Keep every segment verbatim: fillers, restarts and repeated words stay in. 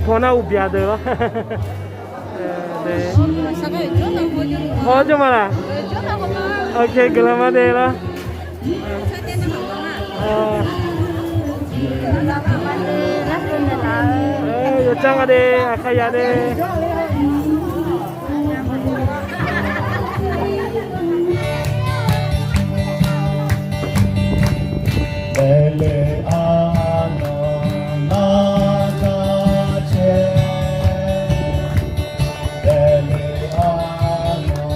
Paw nar uqbyaq deuq lawr. Hawr jawr ma laq? Ok, guiqlanq ma de lawr. Yawcar nga de, aqkaq yaq de. Daefle arnan nar gar caer. Daefle arnan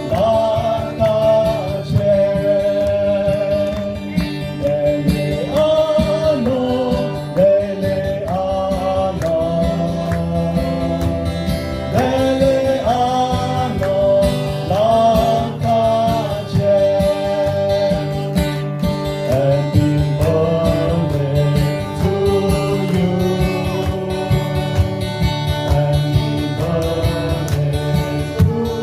nar gar caer. Daefle arnan, daefle arnan, daefle arnan nar gar caer. Happy birthday to you. Happy birthday to you.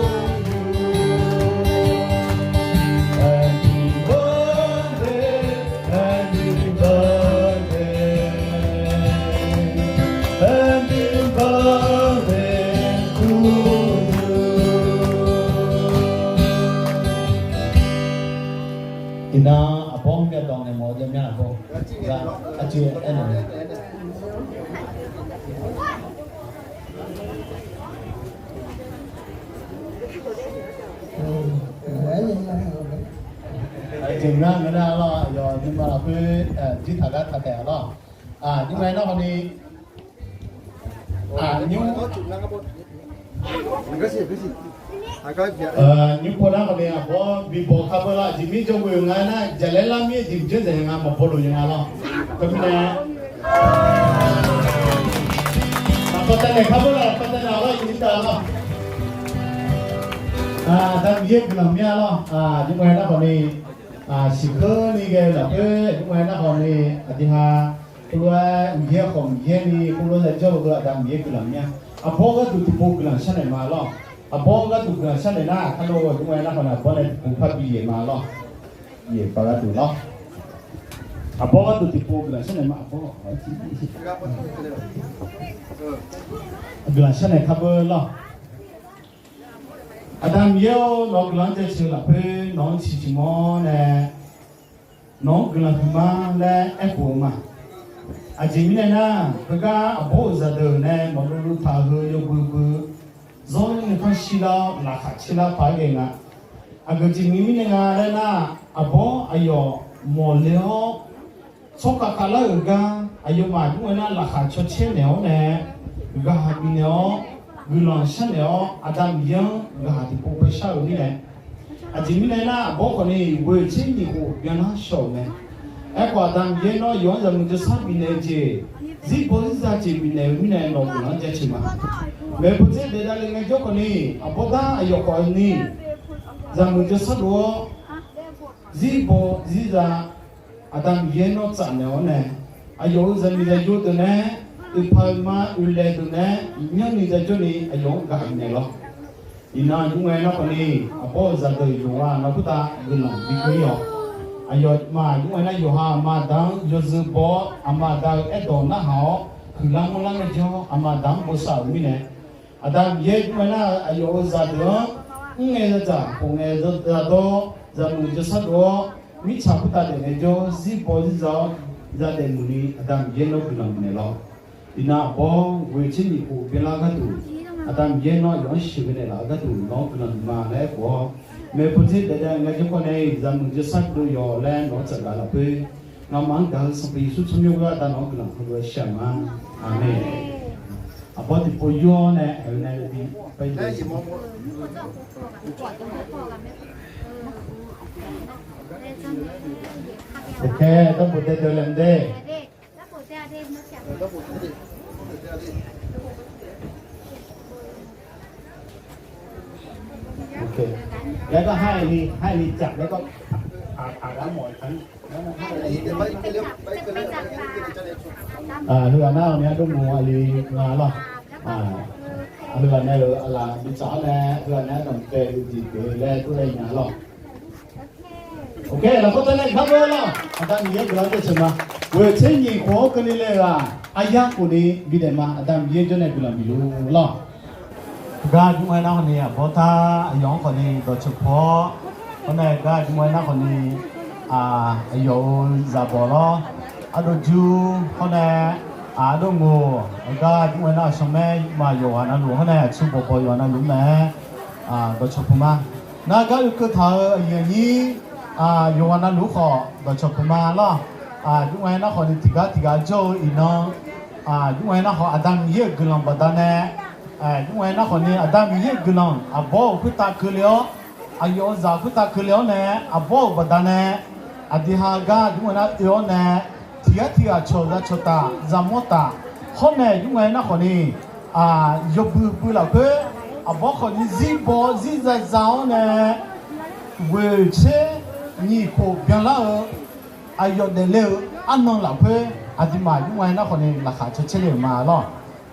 Happy birthday, happy birthday, happy birthday to you. Iqnan aqbawr myav dawq naeq mawf-eu jawr mya aqbawr. Arcuiv aernaeq. Jeq ngar ngeur nar lawr, aqyawf nuima lafkhoer jirtaq gar taq taef-a lawr. Nymr-aer nar khawf ni, nymr, nymr paw nar khawf ni aqbawr bi baw kar beu lawr. Aqjeq mir jawrgeuf nga nar, jaqlaer lar mir-aer jeq dzeur dzaeq nga maqbaw lof-eu nga lawr. Teumirnae Aqkawq taev naeq kar beu lawr, aqkawq taev naeq lawr, iqnyir taf lawr. Aqda Miqyaer guiqlanq mya lawr. Nymr-aer nar khawf ni, siqkeur ni ghae-eu lafkhoer nymr-aer nar khawf ni, aqdui ha, khoerlof-aer Miqyaer khawf Miqyaer ni khoerlof-aer jawr-eu Aqda Miqyaer guiqlanq mya. Aqbawr gharduq tiqpov guiqlanq sharnaeq ma lawr. Aqbawr gharduq guiqlanq sharnaeq nar, kar lo nymr-aer nar khawf ni aqbawr nae tiqpov parbi yaef ma lawr. Yaef paq gharduq lawr. Aqbawr gharduq tiqpov guiqlanq sharnaeq ma aqbawr. Guiqlanq sharnaeq kar beu lawr. Aqda Miqyaer-or, nawq-eu guiqlanq-anr jaceuq-eu lafkhoer nawq-anr ciqciq mawr nae nawq-anr guiqlanq huiqma laer aerkhof-eu ma. Aqjeq mirnae nar, heugar aqbawr-euq zaqdeuq nae maqluv luv taq-eu heu yawbui bui, zanr nuikhanr shirlar-awr laqkhaq caerlar paq-aer ghae nga. Aqgeu jeq mirnae nga laer nar, aqbawr aqyawf mawqle-awr tsawrkhav khavlar-euq gar aqyawfmaf nymr-aer nar laqkhaq cawcaer naeq-awr nae ghaq bifnaeq-awr guiqlanq sharnaeq-awr Aqda Miqyaer-anr ghaq tiqpov bae shar-euq mirnae. Aqjeq mirnae nar, aqbawr khawf ni ghoeq tser nyiq khof byanlar shawr-euq mae. Aerkhawf Aqda Miqyaer nawr yawf-anr zaqmuiq jawrshar bifnaeq-eu jeq, zirbaw zirza jeq bifnaeq-eu mirnae nawq-eu guiqlanq-anr jaceuq ma. Maeqpov tser daef davle ngaejawr khawf ni, aqbawr dar aqyawf khawf ni zaqmuiq jawrshar dov-awr, zirbaw zirza Aqda Miqyaer nawr tsafnaeq-awr nae, aqyawf-euq zaqmiq zaqyo deuq nae, oeqpaq oeqma oeqlaeq deuq nae, iqmyanni zajawrni aqyawf-anr gaq naeq lawr. Iqnan nymr-aer nar khawf ni, aqbawr-euq zaqdeuq yawqghaq navluf khoertav guiqlanq bikeuv-ir-awq. Aqyawfmaf nymr-aer nar yawqha aqma aqda-anr yawzeu baw-awr, aqma aqda-euq aerdawq narhaq-awr huiqlar manrlar ngaejawr, aqma aqda-anr bosav-euq mirnae, Aqda Miqyaer nymr-aer nar aqyawf-euq zaqdeuq-anr mrngae zadzaq khof ngae zadawr, zaqmuiq jawrshar dov-awr, mirtsaq khoertav daef ngaejawr, zirbaw zirza-awr, zadaef muiqni Aqda Miqyaer nawr guiqlanq bifnaeq lawr. Iqnan aqbawr ghoeq tser nyiq khof byanlar gharduq, Aqda Miqyaer nawr yawf-anr sheuqghae naeqlaf-eu gharduq nawq-anr guiqlanq bifma laer aerkhof-awr, maeqpov tser daef daef ngaejawr khawf nae zaqmuiq jawrshar dov yawq laer nawq-anr tsafgaq lafkhoer, ngamaf-anr gaq-eu Sanqpaq Yeqsur tsawrmyanr gharduq nawq-anr guiqlanq heulof-aer shar-eu ma. Aqmeq. Aqbawr tiqpov yur-awr nae aer-eu nae bi Oke, darbof dae deuq laeq mq de. Oke. Laer gar haer ni, haer ni jaq laer gar, aq, aq gar mawf-eu taq-ir. Heughaq nar-awq ni ardov mq aqli nga lawr. Heughaq nae-euq aqlaf bi tsaq-awr nae, heughaq nae ardanq bae-eu jeq pyeuf laer tov laer nya lawr. Oke, lafkhoer taq nae gar beu lawr. Aqda Miqyaer guiqlanq-anr jaceuq ma. Ghoeq tser nyiq khof-anr keuvni le-eu-aq, aryar khofni bidaef ma. Aqda Miqyaer jawr nae guiqlanq bif luf lawr. Gar aqjmr-aer nar khawfni aqbawr tar aqyawf-anr khawfni dawqcawq puq-awr, hawr nae gar aqjmr-aer nar khawfni aqyawf-euq zaqbawq lawr, ardov jur, hawr nae ardov ngoq, gar aqjmr-aer nar aqshanq maer ma yawqghaq navluf, hawr nae aqtsu bawqbawq yawqghaq navluf-anr mae-aer dawqcawq puq ma. Nar gar oekeuv taq-euq aqyuif aqnyir yawqghaq navluf khawf dawqcawq puq ma lawr. Aqjmr-aer nar khawfni tiqgar tiqgar jawr-eu iqnan, aqjmr-aer nar khawf Aqda Miqyaer-euq guiqlanq baqdanae, aqjmr-aer nar khawfni Aqda Miqyaer-euq guiqlanq aqbawr-euq khoertav keuvle-awr, aqyawf-euq zaq khoertav keuvle-awr nae, aqbawr-euq baqdanae, aqdui ha gar aqjmr-aer nar oe-awr nae, tiqgar tiqghaq cawq za cawq taf, za mawr taf, hawr nae aqjmr-aer nar khawfni yawbui bui lafkhoer, aqbawr khawfni zir baw zir za za-awr nae, ghoeq tser nyiq khof byanlar-eu aqyawf daefle-eu arnan lafkhoer, aqduimaf aqjmr-aer nar khawfni laqkhaq caer caer le-euq ma lawr.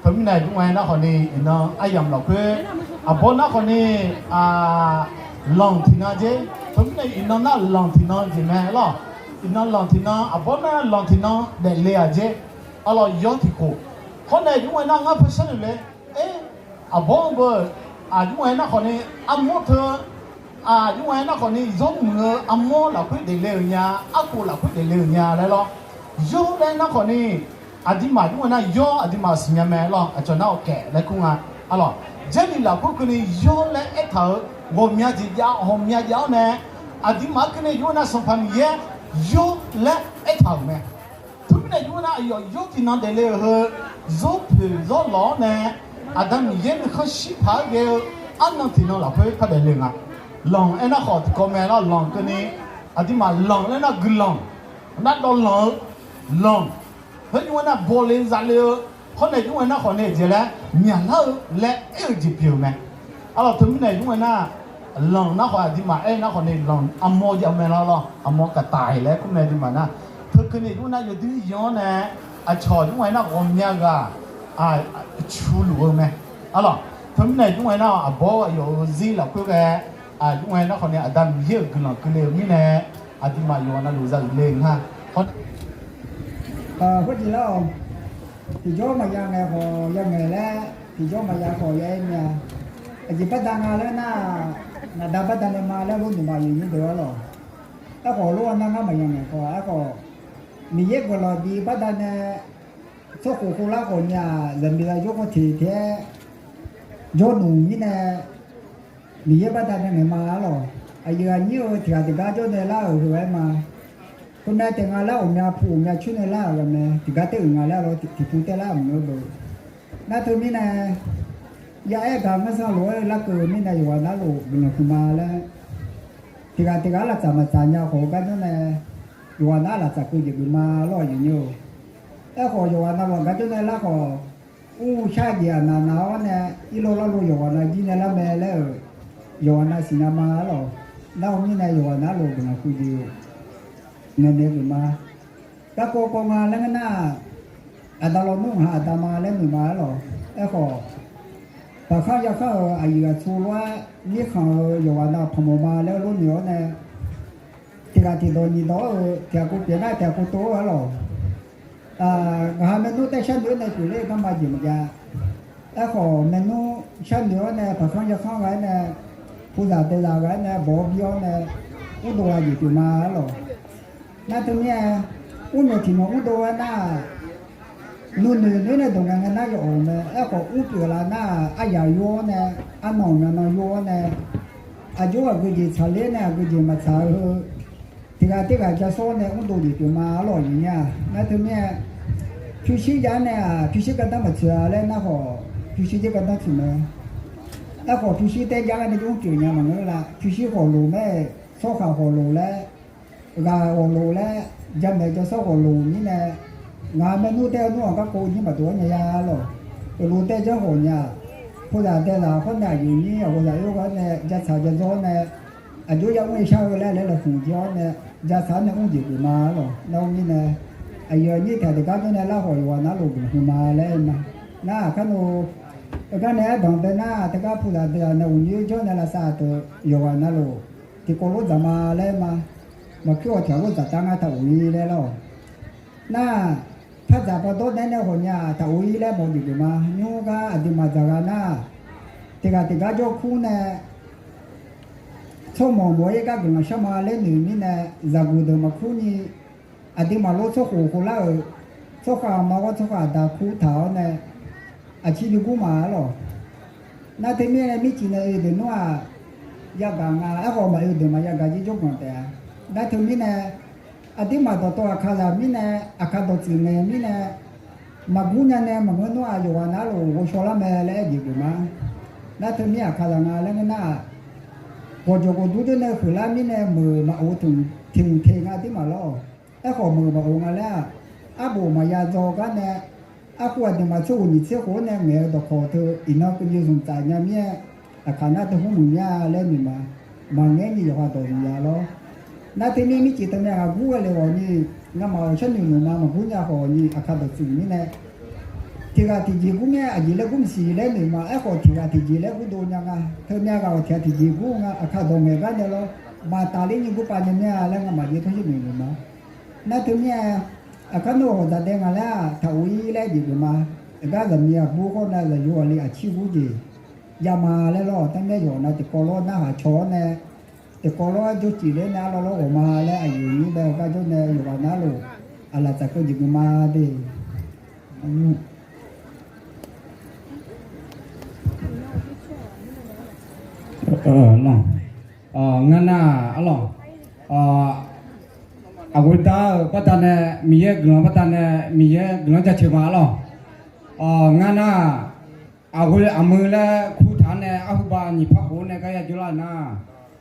Teumirnae aqjmr-aer nar khawfni iqnan aryamq lafkhoer, aqbawr nar khawfni lanq tiqnan jer. Teumirnae iqnan nar lanq tiqnan jeq mae lawr. Iqnan lanq tiqnan, aqbawr nar lanq tiqnan daefle-aq jer. Arlawq yawr tiqkhof. Hawr nae aqjmr-aer nar ngar parsar noeq le. Aer, aqbawr-anr beu, aqjmr-aer nar khawfni armawr teu, aqjmr-aer nar khawfni yawmuiq-eu armawr lafkhoer daefle-euq nya, arkhof lafkhoer daefle-euq nya laer lawr. Yawr laer nar khawfni, aqduimaf aqjmr-aer nar yawr aqduimaf siqnya mae lawr. Aqcawq nar awqkaef laer kur nga. Arlawq, Jarlif lafkhoer keuvni yawr laer aertaq-euq ghawqmya jeq jav, ghawqmya jav-awr nae, aqduimaf-anr keuvni aqjmr-aer nar Sanqpaq Miqyaer yawr laer aertaq-euq mae. Teumirnae aqjmr-aer nar aqyawf yawr tiqnan daefle-euq heu, zawr poeq zawr lawq-awr nae, Aqda Miqyaer nuikhanr shir paq-aer ghae-eu arnan tiqnan lafkhoer par daefle-eu nga. Lanq aernar khawf tiqkawv mae lawr. Lanq keuvni, aqduimaf lanq laer nar guiqlanq, nar dawvlanq-eu lanq, khoer aqjmr-aer nar bawle zale-eu, hawr nae aqjmr-aer nar khawfni jeq laer myaqlar-eu laer aer-eu jeq pyeuf-eu mae. Arlawq teumirnae aqjmr-aer nar lanq nar khawf aqduimaf aer nar khawfni lanq armawr jav mae lawr lawr. Aqmawr kaqtaf-iq laer kur mae aqduimaf nar. Teukeuvni aqjmr-aer nar yawduir yanr-awr nae, aqcawq aqjmr-aer nar ghawqmya ghaq culuq-eu mae. Arlawq teumirnae aqjmr-aer nar aqbawr aqyawf-euq zir lafkhoer ghae, aqjmr-aer nar khawfni Aqda Miqyaer-euq guiqlanq keuvle-eu mirnae, aqduimaf yawqghaq navluf za uiqle nga. Khoerjeq lar-awq. Tiqjawr maqya ngaeq khawf ya ngaeq laer, tiqjawr maqya khawf ya aer nya. Aqjeq baqda nga laer nar, ngaqda baqda nae ma laer lor noeq ma yawnyir deuq-ar lawq. Aerkhawf lor-a nar ngar maqya ngaeq khawf aerkhawf, Miqyaer guiqlanq bi baqda nae tsawrkhof khov lar khawf nya-aq, zaqmiq zaqyo khanq teq taef-aer jawrluf mirnae, Miqyaer baqda nae ngaeq ma-ar lawq. Aqyuif aqnyir-eu tiqghaq tiqgar jawr nae lar-euq heu-aer ma. Khoernae taef nga laer ghawqmya pu ghawqmya coer nae lar-euq ghaq mae. Tiqgar taer-euq nga laer lawr tiqpu taer lar maqngeur beu. Nar teumirnae, ya aer gaq ngar sanr lof-aer larkeuv-eu mirnae yawqghaq nar luf guiqlanq huiqma laer, tiqghaq tiqghaq laftsaf maqtsaf nya khawf-eu gar jawr nae, yawqghaq nar laftsaf keuv jeq geufma lawr aqyuif nyir-eu. Aerkhawf yawqghaq navluf gar jawr nae lar khawf, ur shar jeq aqnaq naq-awr nae, irlov larlov yawqghaq nav jir nae lar mae laer-euq, yawqghaq nav siqnya ma-ar lawq. Nar-eu mirnae yawqghaq nar luf guiqlanq huiq jeq ngaeqnaeq geufma. Garkawv kawv nga laer ngeur nar-aq, aqda lawnmr ngaq-anr aqda ma laer noeq ma-ar lawq. Aerkhawf, paqkhanr yarkhanr-euq aqyuif aqtsu lof-aer mirkhanq-euq yawqghaq nav panq mawf ma laer lor noeq-awr nae, tiqghaq tiqdawq nyiq dawq-eu tiqghaq kov pyeuf nar tiqghaq kov tov-ar lawq. Ngaq ha maernmr taer sharnoeq-awr nae pyeufler-eu garma jeq maqjav. Aerkhawf maernmr sharnoeq-awr nae paqkhanr yarkhanr gha-aer nae, puzaq daezaq gha-aer nae bawq-awr bi-awr nae, urdov gha jeq pyeuf ma-ar lawq. Nar teumirnae, urnmyawq tiq myawq urdov-aer nar-aq, nuinoeq noeq-aer nae dawq ngae ngae nar yawf-euq mae. Aerkhawf ur pyeuf laf nar-aq, aryaq yur-awr nae, arnan ghawqmya nan yur-awr nae, aqjox aqgeujeq tsaqler nae aqgeujeq maqtsaq-eu heu, tiqghaq tirghaq ja sawr-awr nae urdov jeq pyeuf ma-ar lawq aqyuif nyir-aq. Nar teumirnae, pyurshuir jav-awr nae-aq pyurshuir gardanr maqtsoeq-a laer nar khawf, pyurshuir jir gardanr tsoeq mae. Aerkhawf pyurshuir taer jav-awr nae jir mr pyeuf nya maqngeur lar. Pyurshuir khawf loq mae, tsawrhaq khawf loq laer, ghaq ghawq loq laer, jamaeq jawrsawr ghawq loq mirnae, ngaq maernmr taer-eu nmr-aq garkawv jir maqdov-awr nya ya lawq. Euqloq taer janr ghawq nya, puzaq daezaq khawr nae aqyuif nyir aqghorzaq oer gha-awr nae ja tsaq ja dzawr-awr nae, aqjox ya mr-eu shar-eu laer laer lafkhmq jir-awr nae, ja tsaq-awr nae mr jeq pyeuf ma-ar lawq. Nar-eu mirnae, aqyuif aqnyir tiqghaq tiqgar jawr nae lar khawf yawqghaq nar luf guiqlanq huiqma laer ma. Nar-aq kar no, gar nae ardanq bae nar tiqgar puzaq daezaq nae uqnyoer jawr nae lavsav deuq yawqghaq na luf tiqkawv lof dzaq ma laer ma. Maqkuir-awq tiqghaq lof dzaq tar ngar taq uq-ir laer lar-awq. Nar, par dzaq par dawr naeq-aer nae hawq nya-aq, taq or-ir laer mawf-eu jeq geuf ma. Nymr gar aqduimaf dzaq gha nar, tiq ghaq tiq gar jawr kur nae, tsawrmawq mawq-ir gar guiqlanq shar ma laer noeq mirnae, zaqguq deuq maqkur ni, aqduimaf lof tsawrkhof khof lar-euq, tsawrkhav ma ghawr tsawrkhav aqda kur taq-awr nae, aqcir bi gur ma-a lawq. Nar teumirnae mircif nae oe deuq nmr-aq, yagaq nga. Aerkhawf maqoe deuq maq yagaq jir jawrganq taef-a. Nar teumirnae, aqduimaf dawqtawv aqkazaq mirnae, aqkar dawqtsuif ngae mirnae, maqgur nya nae maqngeur nmr-aq, yawqghaq navluf ghovshaw lar mae laer aer jeq geuf ma. Nar teumir aqkazaq nga laer ngeur nar-aq, gawqjawq gawqdur jawr nae huiqlar mirnae meuq maqof tiq mq te nga aqduimaf lawr. Aerkhawf meuq maqof nga laer-aq, arbof maqya dzaw gar nae, arhu aqduimaf tsawrghof nyiq tser khof-anr nae ngaeq-eu dawqkawq teu iqnan keuvni zmqtsaf nya mir-aer, aqkaq nar teu hmr muiq mir-a laer noeq ma. Maqngaeq-aer ni yawqha dawq zmq ya lawr. Nar teumir mircif teumya ghaq gur ghae le ghawq ni, ngamaf-euq sharnoeq noeq ma maqgur nya khawf ni aqkar dawqtsuif mirnae, tiq ghaq tiqjeq gur mir-aer aqjeq laer gur maqsiq laer noeq ma. Aerkhawf tiq ghaq tiqjeq laer gur dov nya nga. Teumya ghaq-awq tiq ghaq tiqjeq gur nga. Aqkar dawq ngaeq gar nae lawr, maqtaf ler nyi gur pav nya mir-a laer ngamaf jeq tawr shir noeq noeq ma. Nar teumir-aer, aqkar nawr-euq hawq dzaq dae nga laer-aq, taq or-ir laer jeq geuf ma. Aqgar zaqmiq aqbur khawf nae zaqyo aqli aqcir gur jeq jav ma laer lawr. Taqmaer yawqghaq nav tiqkawv lawr narhaq caw-awr nae, tiqkawv lawr-aer jawrcif ler nae arlawr lawr ghawq ma laer aqyuif nyir bae-eu gar jawr nae yawqghaq navluf aqlaf tsaf keuv jeq geuf ma de. Ngar nar-aq arlawq, aqghoe dar-euq baqdanae Miqyaer guiqlanq baqdanae Miqyaer guiqlanq jaceuq ma arlawq. Ngar nar-aq, aqghoe aqmui laer kurtaq-awr nae arhubav nyiq par khof-awr nae gar ya jawrlar nar,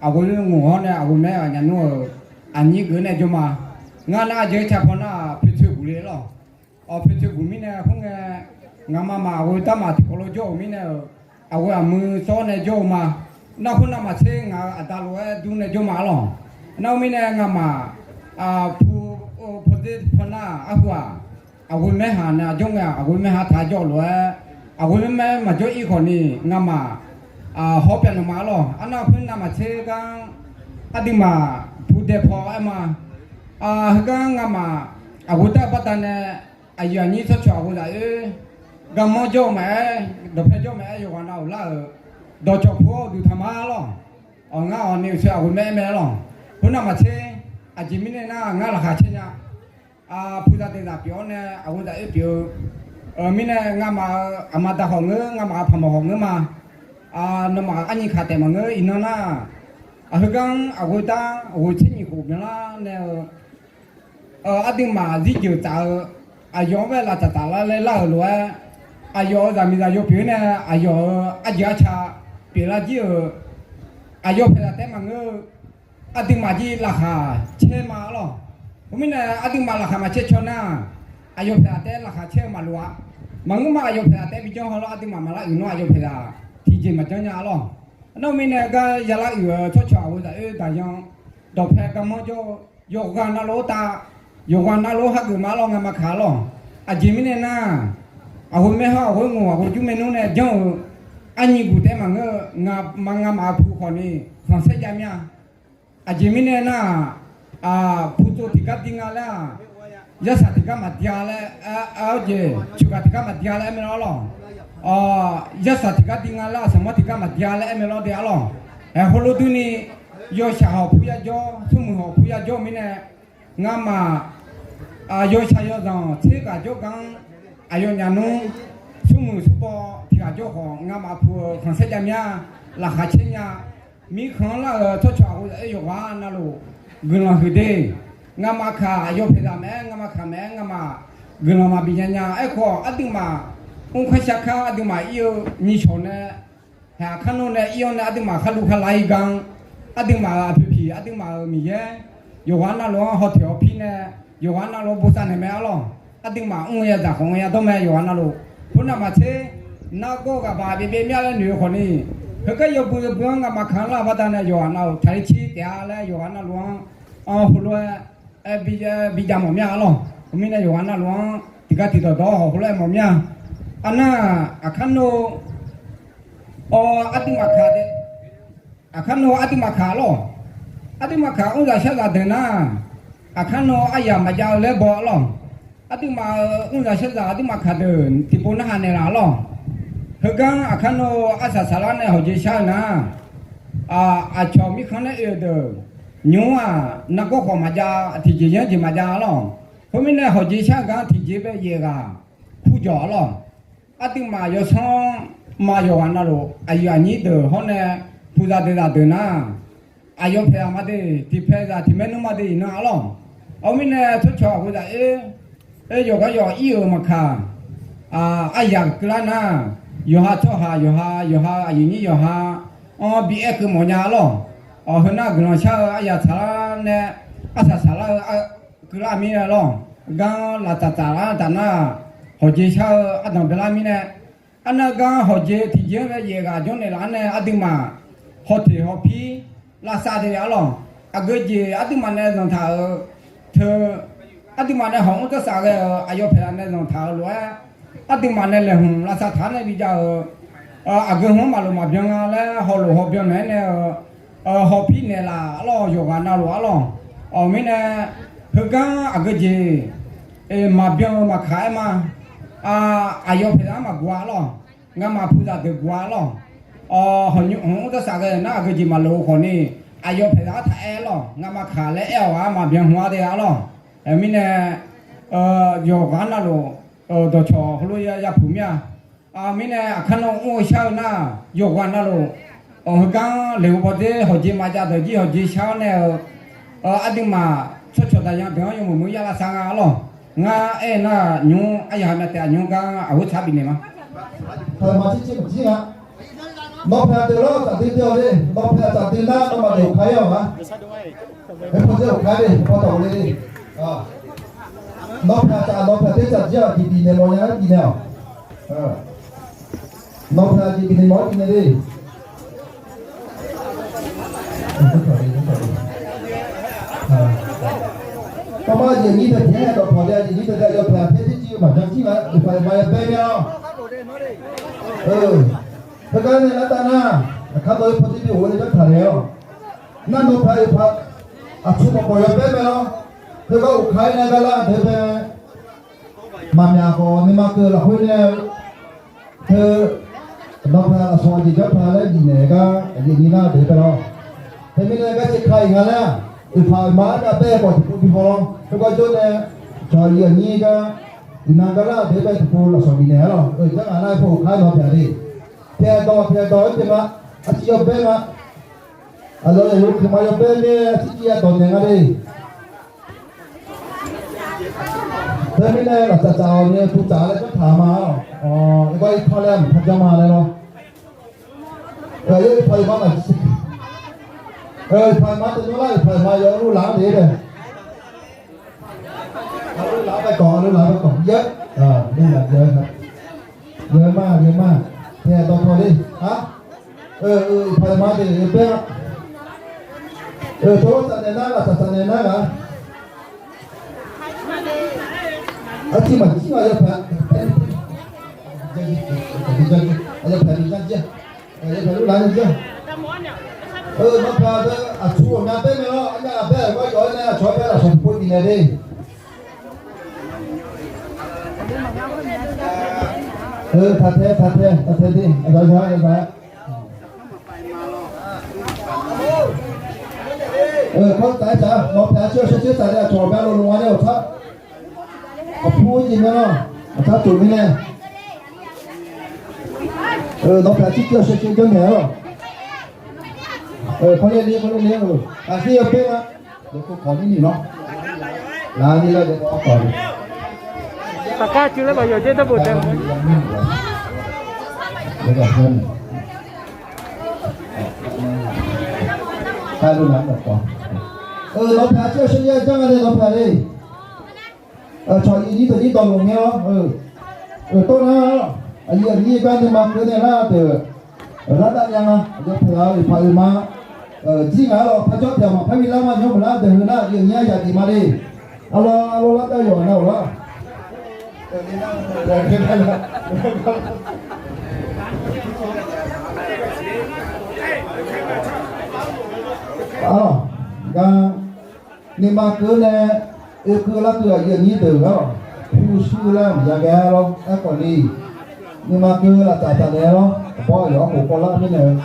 aqghoe ngoq-awr nae aqghoe maer ghaq nya nmr-euq aqnyir geuf nae jawr ma. Ngar nar-aq jeuq-aer ca paw nar-aq poeqtoeq guq le lawq. Awq, poeqtoeq guq mirnae khoerngae, ngaqma maq aqghoe darmaf tiqkawv lof jawr-euq mirnae-euq, aqghoe aqmui sawr-awr nae jawr-eu ma. Nar khoer navmaqtser ngaq-euq aqda lof-aer dur nae jawr ma arlawq. Nar-eu mirnae ngaqmaq pu paw der paw nar-aq arhu-aq, aqghoe maer haq nae aqjawr ngae-aq aqghoe maer haq taq jawr-eu lof-aer, aqghoe maer maqjawr ir khawf ni ngaqmaq hawr pyav nmq ma arlawq. Arnar khoer navmaqtser gar aqduimaf pu dae paw aer ma. Heugar ngaqmaq aqghoe dar-eu baqdanae aqyuif aqnyir tsawrcawq aqghoe zaq oer, garmanr jawr-eu maqaer, dawqpae jawr-eu maqaer, yawqghaq navluf lar-euq dawqcawq pu-awr duq taq ma arlawq. Awq, ngar awq ni uqshoe aqghoe maer aer mae arlawq. Khoer navmaqtser, aqjeq mirnae nar ngar laqkhaq caer nya. Pu zaq daeq zaq pyeuf-awr nae aqghoe zaq oer pyeuf-eu mirnae ngaqmaq-euq aqma da khawf ngeur, ngaqmaq-euq paqmawq khawf ngeur ma. Nawmaf arnyi kaq taef maqngeur. Iqnan nar, aqheugar-anr aqghoe dar ghoe tser nyiq khof byanlar nae-eu aqduimaf zirjeuq tsaf-eu, aqyawf-anr bae laf tsaf tsaf lar laer lar-euq lof-aer, aqyawf-euq zaqmiqzaq yaw pyeuf-eu nae, aqyawf-euq arjeuq arca pyeuflar jir-euq, aqyawf paeqzaq taef maqngeur-eu, aqduimaf jir laqkhaq caer ma arlawq. Khoermirnae aqduimaf laqkhaq maqcaer caw nar, aqyawf paeqzaq taef laqkhaq caer-eu maqloq-a. Maqngeur ma, aqyawf paeqzaq taef bijanr haw lawr, aqduimaf maqlar uiq nawr aqyawf paeqzaq tiqjeq maqjanr nya arlawq. Nar mirnae gar yalar uiq-eu tsawrcawq aqghoe zaq oer daqyan, dawqpae garmanr jawr-eu yawqghaq navluf-anr tav, yawqghaq navluf-anr hageuf ma arlawq, ngaqma kaq arlawq. Aqjeq mirnae nar, aqghoe maer hawr aqghoe ngoq aqghoe jur maernmr nae janr-eu arnyi guq taef maqngeur-eu, ngaqma ngaqmaf pu khawf ni khanqsaer jav mir-a. Aqjeq mirnae nar, pu tsov tiqgar dir nga laer-aq, yarsaq tiqgar maqdir-a laer, aer-awr jeq coqgaq tiqgar maqdir-a laer aer mae lawr arlawq. Yarsaq tiqgar dir nga laer, aqsanqmanr tiqgar maqdir-a laer aer mae lawr de arlawq. Aer heulof durni, yawshaq hawq pur yajawr, smrmuiq hawq pur yajawr-eu mirnae, ngaqmaf yawshaq yawzanq tser ghaq jawrgar-anr, aqyawfnyaf nmr smrmuiq smrbaw tiq ghaq jawr khawf, ngaqmaf pu-eu khanqsaer jav mir-a. Laqkhaq caer nya. Mirkhanq-anr lar-euq tsawrcawq aqghoe zaq oer yawqghaq navluf guiqlanq huiq de. Ngaqma kaq aqyawf paeqzaq maqaer, ngaqma kaq maqaer, ngaqmaf guiqlanq maqbi nya nya. Aerkhawf aqduimaf mrkar sharkar aqduimaf ir-eu nyiq shawq nae, haq aqkar nawr nae ir-awr nae aqduimaf kharlu kharla-ir gar-anr, aqduimaf-euq aqpoeq piq, aqduimaf-euq Miqyaer yawqghaq navluf-anr hawtoeq hawpir nae, yawqghaq navluf-anr bosav naeq mae arlawq. Aqduimaf mr-eu yadzaq khawf nga yadawr mae yawqghaq navluf. Khoernav maqtser, nargawr ghaq baq byav byav mir-a laer noeq-eu khawf ni, heugar yawbui yawbui-anr ngaqma kaq-anr lar-eu baqdanae yawqghaq navluf taqler cir taef-a laer yawqghaq navluf-anr, anr heulof-aer bijav mawf mir-a arlawq. Khoermirnae yawqghaq navluf-anr tiqgar tiqdawq dawq-awr hawq heulof-aer mawf mir-a. Arnar aqkar nawr-awr aqduimaf kaq, aqkar nawr-awr aqduimaf kaq arlawq. Aqduimaf kaq mrzaq sharzaq deuq nar, aqkar nawr-awr aryaq maqjav-eu laer baw arlawq. Aqduimaf-euq mr zaq shar zaq aqduimaf kaq deuq tiqpov narhaq naeqlaf lawq. Heugar aqkar nawr-eu arsaq saqlar nae hawqjeq shar-eu nar, aqcawq mirkhanq nae oe-eu deuq nymr-aq nargawr khawf maqjav, tiqjeq yanr jeq maqjav lawq. Khoermirnae hawqjeq shar-eu gar tiqjeq bae yaef ghaq kurjawq lawq. Aqduimaf yawsanr ma yawqghaq navluf aqyuif aqnyir deuq hawr nae puqzaq deuq zaq deuq nar, aqyawf paeq zaq ma de, tiqpaeq zaq tiqmaer nmr ma de iqnan-a lawq. Awr mirnae tsawrcawq aqgeu zaq-ir, yawqghaq yawq ir-euq maqkaq, aryaq keuvlar nar, yawqha tsawrhaq yawqha, yawqha aqyuif nyir yawqha-anr bi aer keuv mawfnya lawq. Awq, heunar guiqlanq shar-eu aryaq tsaqlar nae, arsaq saqlar-eu keuvlar mirnae lawq. Gar laftsaf tsaflar taf nar, hawqjeq shar-eu ardanq baelar mirnae, arnav gar hawqjeq tiqjeq-anr bae yaef ghaq jawr naeqlaf-anr nae aqduimaf hawteq hawpir lavsav de-a lawq. Aqgeu jeq aqduimaf nae zanqtaq-euq teu, aqduimaf nae hawq mr tarsaq ghae-euq aqyawf paeq zaq nae zanqtaq-euq lof-aer, aqduimaf nae laeqhmq lavsav taq-anr nae bijav-euq, aqgeu hmq-anr maqloq maqbyan nga laer hawlof hawbyan naeq-aer nae-eu, hawpir naeqlaf-a lawq, yawqghaq navluf-a lawq. Awq mirnae, heugar aqgeu jeq maqbyan-eu maqkaq-aer ma. Aqyawf paeq zaq-anr maqguv-a lawq. Ngamaf puqzaq deuq guv-a lawq. Awq, hawq nymr tarsaq ghae nar aqgeu jeq maqloq-eu khawfni, aqyawf paeq zaq-anr taq aer lawq. Ngamaf kaq laer aer-awq-a maqbyan hmq-a de-a lawq. Mirnae, yawqghaq navluf dawqcawq heulof ya puq mir-a. Mirnae aqkar nawr mr-eu shar-eu nar, yawqghaq navluf, heugar leq-eu bawdzer hawqjeq maqjav deuq jir hawqjeq shar-awr nae-eu, aqduimaf tsawrcawq daqyan deuq-anr yawmuiq muiq yar lavsav nga-a lawq. Ngar aer nar nymr aryaq ha myav taef-a nymr gar aqghoer tsaq bifnaeq ma. Taqma tircir maqjir nga. Nawpaeq deuq lar-awr tsafdui dui-awq le. Nawpaeq tsafdui nar nawmaf deuq uqkar-ir-awq ma. Aer pawdzer uqkar-ir le, paw tawq le. Nawpaeq tsaf nawpaeq tersaq jir-aq tiqbif naeq mawfnya-aer bifnaeq-awq. Nawpaeq aqjeq bifnaeq mawf-aer bifnaeq le. Tawrmar aqjeq nyir teu taef-aer dawqtawq le, aqjeq nyir teu taef yawpaeq aqpaer tircir maqjan jir nga, uqpaq uqma yabaer mir-a lawr. Heugar nae lar tav nar, aqkar baw-eu pawdzer bi of-eu nae janr taq naeq-awq. Nar nawpaeq uqpaq aqtsu maqbawq yawbaer mae lawr. Heugar uqkar-ir nae gar lar deuq bae maqmyaq khawf nuima keuv lafkhoer nae-eu, teu, nawpaeq lafsawq aqjeq janr taq laer bifnaeq gar aqjeq nyir nar deuq bae lawr. Teumirnae gar caevka-iq nga laer-aq, uqpaq uqma arnav bae khawf tiqpov bi haw lawr. Heugar jawr nae cawq-iq aqnyir gar, iqnan gar lar deuq bae tiqpov lafsawq bifnaeq-a lawr. Janr ngaq nar paw uqkar nawpaeq le. Taeq dawq taeq dawq-aer taef ma. Arcir yawbaer ma. Aqyawf yawqyawq keuq ma yawbaer nae arcir civ yadawq naeq nga le. Teumirnae laftsaf tsaf-awq nae putsaf laer janr taq ma-awq. Aqgar irkanr laer mqpar janr ma laer lawr. Iqpaq iqma maqjir. Iqpaq iqma teunar lar iqpaq iqma yawluf laf-anr le-aer bae. Aqluf laf-anr bae kawq, aqluf laf-anr bae kawq. Yawr, yawr ma, yawr ma. Taeq dawqtawq le. Iqpaq iqma de baer-a. Tawr safnaeq nar laftsaf safnaeq nar ghaq. Arcir maqjir-a yawpaeq. Yawpaeq bi janr jir-a. Yawpaeq luf lar ni jir-a. Nawpaeq deuq aqtsu ghawqmya baer mae lawr, arnya ghaq baer-euq gar yawf-aer nae aqcawq-anr bae lafsawq tiqpov bifnaeq le. Taq tae taq tae taq tae de, aqda zaq-a aqda. Kawr taf-aer taq-a, nawpaeq arcir-awr shar coer taf nae aqcawq ghawqmya lofluf nga nae awqtsar. Aqpur jeq mae lawr, aqtsar tsof mirnae. Nawpaeq arcir coer-awr shar coer janrnaeq-a lawr. Kawrler le kawrler le-a, aqsir yawbaer ma. Dawqkawq kawq nir ni lawr. Laf ni lar dawqkawq kawq ni. Taqkar cuiv laer baq yawq dzer dawrbof tae. Nawpaeq arcir-awr shar coer janr nga le nawpaeq le. Cawq iq nyir deuq nyir dawqluf ngae-awr, tawr nar, aqyuif aqnyir gar nuima keuv nae lar deuq, lar dav nya nga. Aqyawf paq-a, iqpaq oeq ma, jir ngaq-a lawq, par jawr taeq-awq maqpar bi lar ma, yawmuiq lar deuq heu nar aqyuif aqnyir-anr yaqdiq ma le. Arlawr arlawr lar dav yawq nar-awq lar. Arlawq, gar nuima keuv nae oekeuv lar keuv aqyuif aqnyir deuq-awq. Pyurshuir lar maqya ghae-ar lawr. Aerkhawf ni, nuima keuv laftsaf taq naeq-aer lawr. Aqbawr yawqha khof kawvlar mirnae-eu.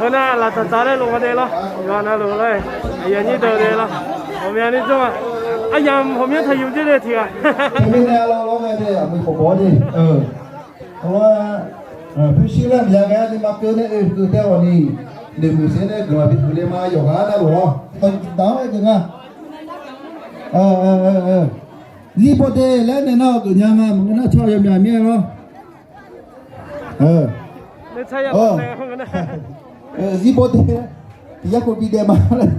Heu nar laftsaf tsaf laer lof nga de lawr. Yawqha navluf laer, aqyuif aqnyir deuq de lawr. Ghawqmyani janr-aq, aryamq ghawqmyanr taqyuf jir de tiq ghaq. Teumirnae lawr lawr ngae de, aqmuiq khawf bawq-awr de. Pyurshuir lar maqya ghae-ar nuima keuv nae oekeuv tae-awq ni, noeqmuiq saer nae guiqlanq bihuiq le ma. Yawqghaq navluf lawr, daq-anr aer geuf nga. Zirbaw de laer nae nar-awq geuf nya nga. Maqngeur nar tsawrhaq yawmyaq mir-aer lawr. Zirbaw de tiq yar khov bi daef ma laer.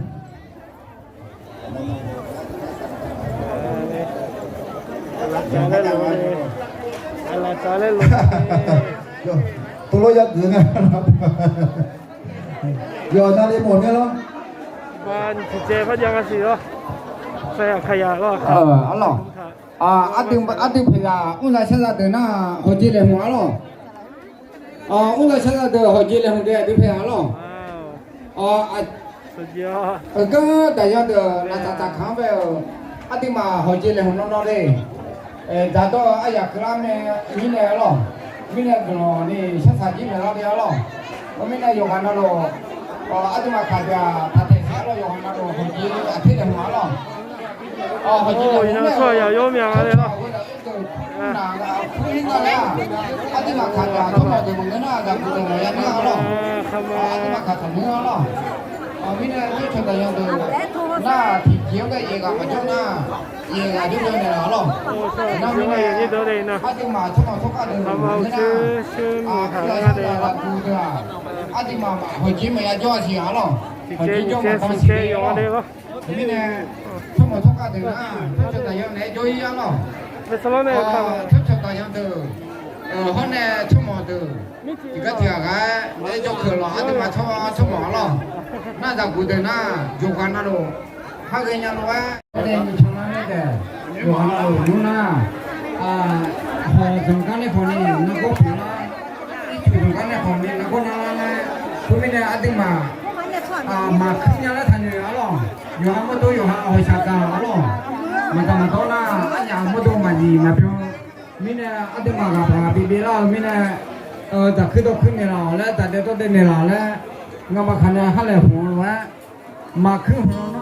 Tov lawr ya geuf nga. Yawqha navle mawf mir lawr. Arlawq, ardui paeqzaq mr zaq shar zaq deuq nar hawqjeq laeqhmq arlawq. Mr zaq shar zaq deuq hawqjeq laeqhmq de aqdui paeqzaq arlawq. Aqgar daqyan deuq laftsaf tsaf kaq-anr bae-euq aqduimaf hawqjeq laeqhmq nawr nawr de. Dzaqdawr-eu aryaq keuvlar mae. Mirnae arlawq, mirnae guiqlanq ni shar tsaq jir maeqlar de arlawq. Khoermirnae yawqghaq navluf aqduimaf kaq deuq-aq taqtaeq siq arlawq. Yawqghaq navluf hawqjeq aqter laeqhmq arlawq. Hawqjeq laeqhmq nae-euq tsawrhaq yawmyaq nga le lawr. Aqduimaf kaq deuq-aq tsawrmawq deuq maqngeur nar zaqguq deuq maqya nuir arlawq. Aqduimaf kaq taqnuir arlawq. Mirnae tsawrcawq daqyan deuq nar tiqjeq-anr bae yaeqghaq maqjawr nar, yaeqghaq jawrjawr naeqlaf arlawq. Nar mirnae aqduimaf tsawrmawq tsawrkhav deuq maqngeur nar, zaqguq deuq-aq aqduimaf hawqjeq maqya jawr-a siq arlawq. Hawqjeq jawr maqdan siq-a arlawq. Mirnae tsawrmawq tsawrkhav deuq nar tsawrcawq daqyan naeq-aer jawr-ir arlawq. Tsawrcawq daqyan deuq hawr nae tsawrmawq deuq tiqgar tiqghaq ghaq-aer naeq-aer jawr keuq lawq. Aqduimaf tsawrmawq arlawq. Nar zaqguq deuq nar yawqghaq navluf khar ghaenya lof-aer nae nyiq canlar nae daeq yawqghaq navluf nmr nar, hawq zanqgar nae khawf ni nargawr puq lar, ircuf zanqgar nae khawf ni nargawr nar lar laer, khoermirnae aqduimaf maqkuir nya laer taqnoeq arlawq. Yawqha mawrdo yawqha hawq shaqgaq arlawq. Maqdzaq maqdawr nar aryamq mawrdo maqnyiq maqbyan. Mirnae aqduimaf ghaq paq ghaq bi bi lar-eu mirnae, dzaqkuir dawrkuir naeqlaf-awq laer, dzaqdaev dawrdaev naeqlaf laer, ngamaf kaq nae khar laeqhmq-eu lof-aer, maqkuir hmq